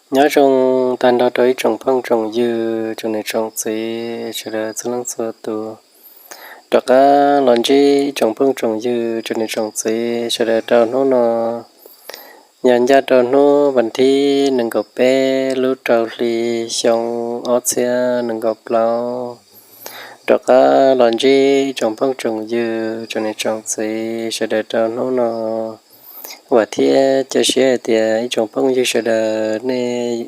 Nyob zoo tag nrho rau ib tsoom phooj tsoom ywg, tsoom niam tsoom txiv sawv daws txhua leej txhua tus. Rov qab los ntsib ib tsoom phooj tsoom ywg, tsoom niam tsoom txiv sawv daws rau hnub no, yog ncaj rau hnub vas thib nees nkaum peb lub rau hli xyoo ob txhiab nees nkaum plaub. Rov qab los ntsib ib tsoom phooj tsoom ywg, tsoom niam tsoom txiv sawv daws rau hnub no. Vam thiab cia siab hais tias ib tsoom phooj ywg sawv daws nej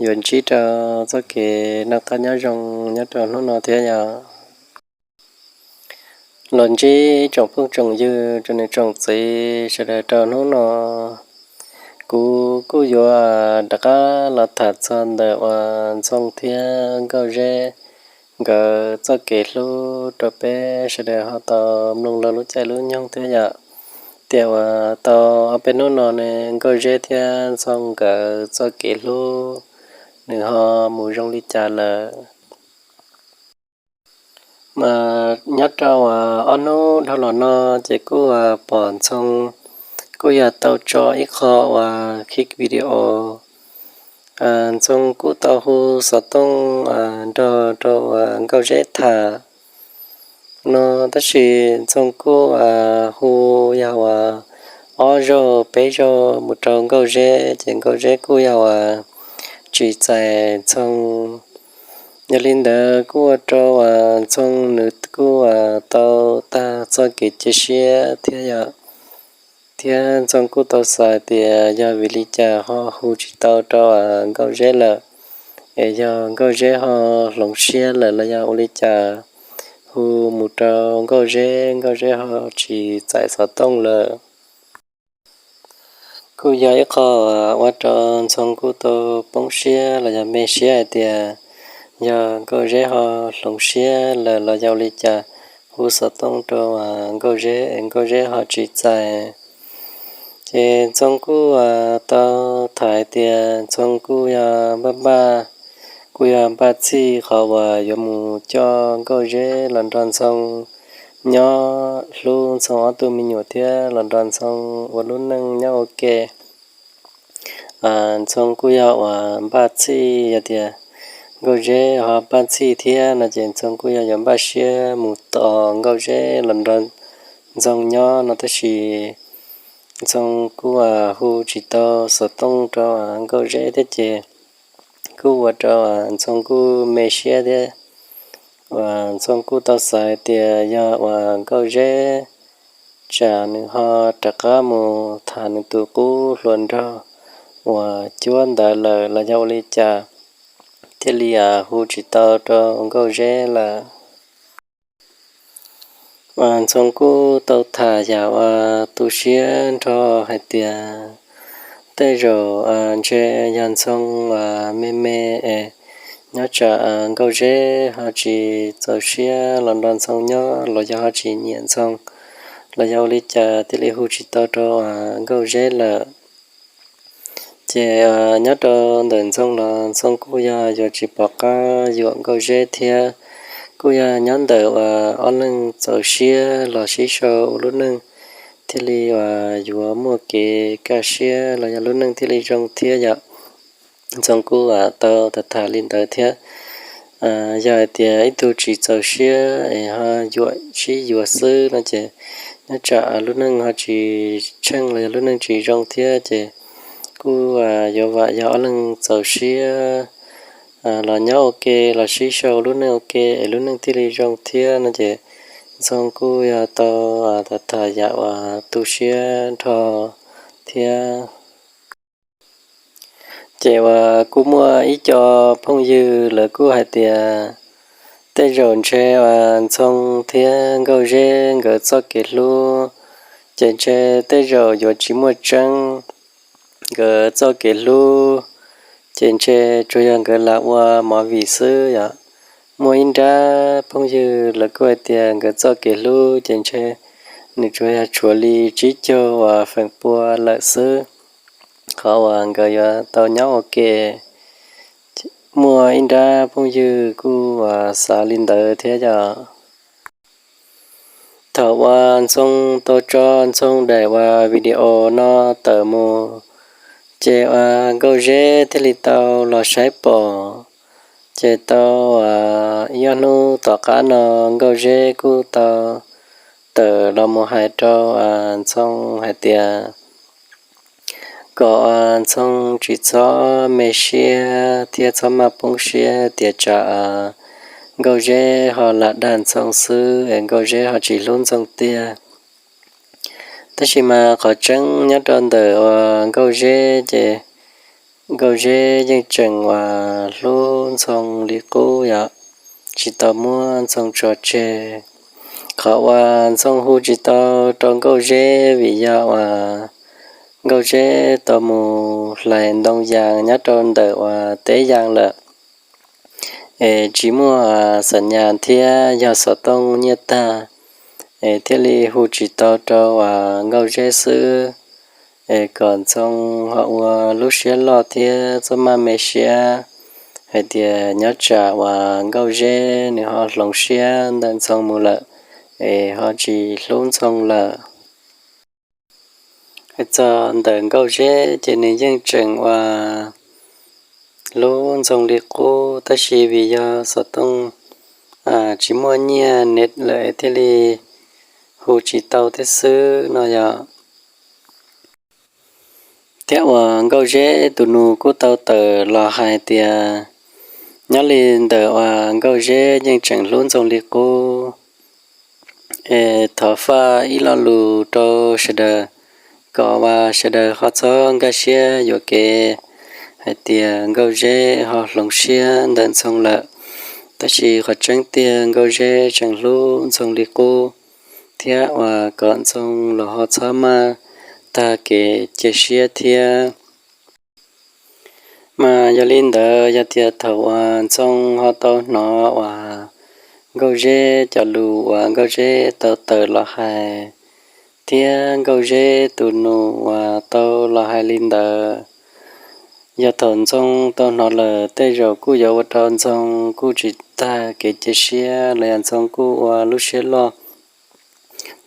yuav ntsib rau txoj kev noj qab nyob zoo nyob rau hnub no thiab yom. Los ntsib ib tsoom phooj tsoom ywg, tsoom niam tsoom txiv sawv daws rau hnub no, kuv kuj yuav rov qab los tham txog ntawm uas Ntxhoo thiab Nkauj Zeb nkawd txoj kev hlub rau peb sawv daws ho tau mloog lawv lub caij lub nyoog thiab yom. Tiam uas tau ob peb hnub no ne, Nkauj Zeb thiab Ntxhoo nkawd txoj kev hlub nws ho mus zoo li cas lawm. Mas nyob rau uas ob hnub dhau los no ces kuj pom Ntxhoo kuj yog tau tso ib qho uas khib video. Ntxhoo kuj tau hu xov tooj nrog rau uas Nkauj Zeb tham no, tab sis Ntxhoo kuj hu yog uas ob zaug peb zaug mus rau Nkauj Zeb ces Nkauj Zeb kuj yog uas tsis txais Ntxhoo. Yog li ntawd kuj ua rau uas Ntxhoo nws kuj tau tag txoj kev cia siab thiab yom. Thiab Ntxhoo kuj tau xav tias yog vim li cas ho hu tsis tau rau Nkauj Zeb lawm, es yog Nkauj Zeb ho hloov siab lawm los yog ua li cas, hu mus rau Nkauj Zeb, Nkauj Zeb ho tsis txais xov tooj lawm. Kuj yog ib qho ua rau Ntxhoo kuj tau poob siab los yog me siab hais tias yog Nkauj Zeb ho hloov siab lawm los yog ua li cas, hu xov tooj rau Nkauj Zeb es Nkauj Zeb ho tsis txais. Ces Ntxhoo kuj tau tham hais tias Ntxhoo kuj yog npaj npaj, kuj yog npaj txhij qhov uas yuav mus coj Nkauj Zeb los nrog Ntxhoo nyob, hlub Ntxhoo ob tug me nyuam thiab los nrog Ntxhoo ua lub neej nyob ua ke. Ntxhoo kuj yog uas npaj txhij, yog tias Nkauj Zeb ho npaj txhij thiab no ces Ntxhoo kuj yog yuav npaj siab mus tos Nkauj Zeb los nrog Ntxhoo nyob no, tab sis Ntxhoo kuj hu tsis tau xov tooj rau Nkauj Zeb thiab ces kuj ua rau Ntxhoo kuj me siab thiab. Uas Ntxhoo kuj tau xav tias yog uas Nkauj Zeb tsam nws ho rov qab mus tham nws tus qub hluas nraug uas cuab ntawd lawm los yog ua li cas, thiaj li hu tsis tau rau Nkauj Zeb lawm. Ntxhoo kuj tau tham yam uas tu siab nrho hais tias tej zaum ntshe yog Ntxhoo uas me me es nyob tsam Nkauj Zeb ho tsis txaus siab los nrog Ntxhoo nyob los yog ho tsis nyiam Ntxhoo los yog ua li cas thiaj li hu tsis tau rau Nkauj Zeb lawm. Ces nyob rau ntawm Ntxhoo los Ntxhoo kuj yog yuav tsis pom qab yuam Nkauj Zeb thiab, kuj yog nyob ntawm uas ob leeg txaus siab los sib sau ua lub neej thiaj li uas yuav muaj kev kaj siab los yog lub neej thiaj li zoo thiab yom. Ntxhoo kuj tau tham tham li ntawd thiab. Yog hais tias ib tug tsis txaus siab es ho yuam sib yuav xwb no ces nyob tsam lub neej ho tsis tsheej los yog lub neej tsis zoo thiab ces kuj yuav vam yog ob leeg txaus siab los nyob ua ke los sib sau lub neej ua ke es lub neej thiaj li zoo thiab no ces Ntxhoo kuj yog tau tham tham yam uas tu siab nrho thiab. Ces uas kuj muaj ib co phooj ywg lawv kuj hais tias tej zaum ntshe uas Ntxhoo thiab Nkauj Zeb nkawd txoj kev hlub ces ntshe tej zaum yuav tsis muaj tseeb, nkawd txoj kev hlub ces ntshe tsuas yog nkawd lam ua movie xwb yom. Muaj ib nrab phooj ywg lawv kuj hais tias nkawd txoj kev hlub ces ntshe nws tsuas yog tshuav li tsib caug uas feem pua lawm xwb, qhov uas nkawd yuav tau nyob ua ke. Muaj ib nrab phooj ywg kuj uas xav li ntawd thiab yom. Thaum uas Ntxhoo tau tso Ntxhoo daim uas video no tawm mus Ces uas Nkauj Zeb thiaj li tau los saib pom, ces tau ib ob hnub tom qab no Nkauj Zeb kuj tau tawm los mus hais rau Ntxhoo hais tias kom Ntxhoo tsis txhob me siab thiab txhob maj poob siab tias tsam Nkauj Zeb ho lam dag Ntxhoo xwb es Nkauj Zeb ho tsis hlub Ntxhoo tiag. Tab sis mas qhov tseeb nyob rau ntawm uas Nkauj Zeb ces Nkauj Zeb yeej tseem uas hlub Ntxhoo li qub yom, tsis tau muab Ntxhoo tso tseg. Qhov uas Ntxhoo hu tsis tau rau Nkauj Zeb vim yog uas Nkauj Zeb tau mus hlais ntoo yas nyob rau ntawm uas teb yas lawm, es tsis muaj xam nyas thiab yog xov tooj nyiaj tag, es thiaj li hu tsis tau rau uas Nkauj Zeb xwb, es kom Ntxhoo ho ua lub siab loj thiab txhob maj me siab hais tias nyob tsam uas Nkauj Zeb nws ho hloov siab ntawm Ntxhoo mus lawm, es ho tsis hlub Ntxhoo lawm. Hais txog ntawm Nkauj Zeb ces nws yeej tseem uas hlub Ntxhoo li qub, tab sis vim yog xov tooj tsis muaj nyiaj ne lawm thiaj li hu tsis tau thiab xwb no yog. Thiab uas Nkauj Zeb tus nus kuj tau tawm los hais tias nyob li ntawm uas Nkauj Zeb yeej tseem hlub Ntxhoo li qub, es thov faj ib lo lus rau sawv daws kom uas sawv daws ho txhob nkag siab yuam kev hais tias Nkauj Zeb ho hloov siab ntawm Ntxhoo lawm. Tab sis qhov tseeb tiag Nkauj Zeb tseem hlub Ntxhoo li qub, thiab uas kom Ntxhoo los ho txhob maj tag kev cia siab thiab. Mas yog li ntawd yog tias thaum uas Ntxhoo ho tau hnov uas Nkauj Zeb cov lus uas Nkauj Zeb tau tawm los hais, thiab Nkauj Zeb tus nus uas tau los hais li ntawd, yog thaum Ntxhoo tau hnov lawm tej zaum kuj yuav ua rau Ntxhoo kuj tsis tag kev cia siab los yog Ntxhoo kuj ua lub siab loj.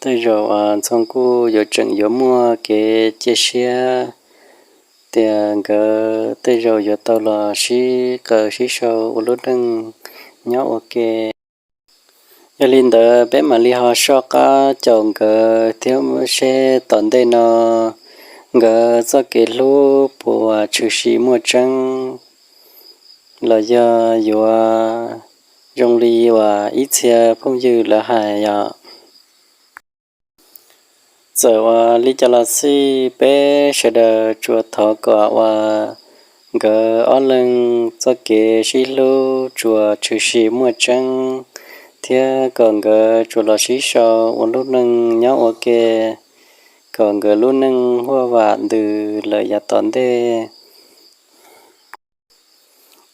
Tej zaum Ntxhoo kuj yuav tseem yuav muaj kev cia siab tias nkawd tej zaum yuav tau los sib qawm sib sau ua lub neej nyob ua ke. Yog li ntawd peb mam li ho soj qab caum nkawd thiab seb tom ntej no nkawd txoj kev hlub puas tshwm sim muaj tseeb los yog yuav zoo li uas ib txhia phooj ywg lawv hais yom. Txawm uas li cas los xij peb sawv daws tsuas thov kom uas nkawd ob leeg txoj kev sib hlub tsuas tshwm sim muaj tseeb, thiab kom nkawd tsuas los sib sau ua lub neej nyob ua ke, kom nkawd lub neej huaj vam ntws lawm yav tom ntej.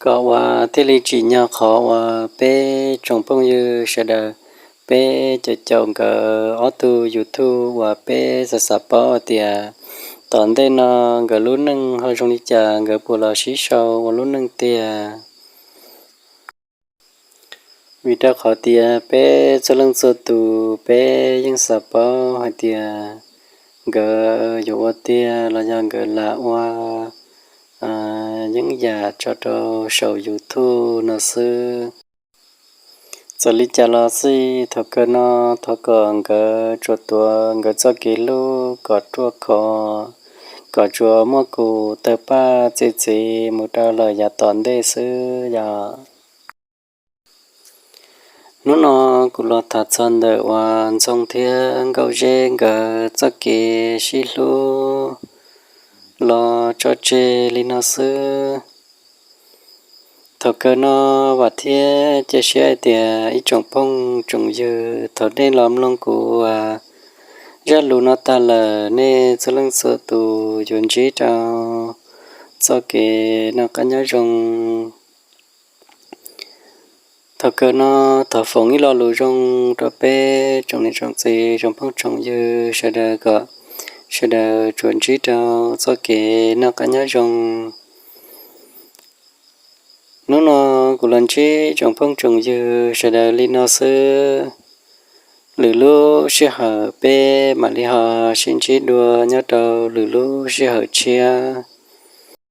Kom uas thiaj li tsim nyog qhov uas peb tsoom phooj ywg sawv daws, peb caum caum nkawd ob tug YouTube uas peb xav xav paub tias tom ntej no nkawd lub neej ho zoo li cas, nkawd puas los sib sau ua lub neej tiag. Vim rau qhov tias peb txhua leej txhua tus peb yeej xav paub hais tias nkawd yuav ua tiag los yog nkawd lam ua yeeb yam tso rau saum YouTube no xwb. Txawm li cas los xij thaum kawg no thov kom nkawd tsuas tuav nkawd txoj kev hlub kom ruaj khov, kom tsuas muaj kus tawg paj txi txiv mus rau lawm yav tom ntej xwb yom. Hnub no kuv los tham txog ntawm uas Ntxhoo thiab Nkauj Zeb nkawd txoj kev sib hlub los tso tseg li no xwb. Thaum kawg no vam thiab cia siab hais tias ib tsoom phooj tsoom ywg thaum nej los mloog kuv zaj lus no tag lawm nej txhua leej txhua tus yuav ntsib rau txoj kev noj qab nyob zoo. Thaum kawg no thov foom ib lo lus zoo rau peb tsoom niam tsoom txiv tsoom phooj tsoom ywg sawv daws kom sawv daws tsuas ntsib rau txoj kev noj qab nyob zoo. Hnub no kuv los ntsib tsoom phooj tsoom ywg sawv daws li no xwb. Lwm lub sij hawm peb mam li ho sib ntsib dua nyob rau lwm lub sij hawm tshiab.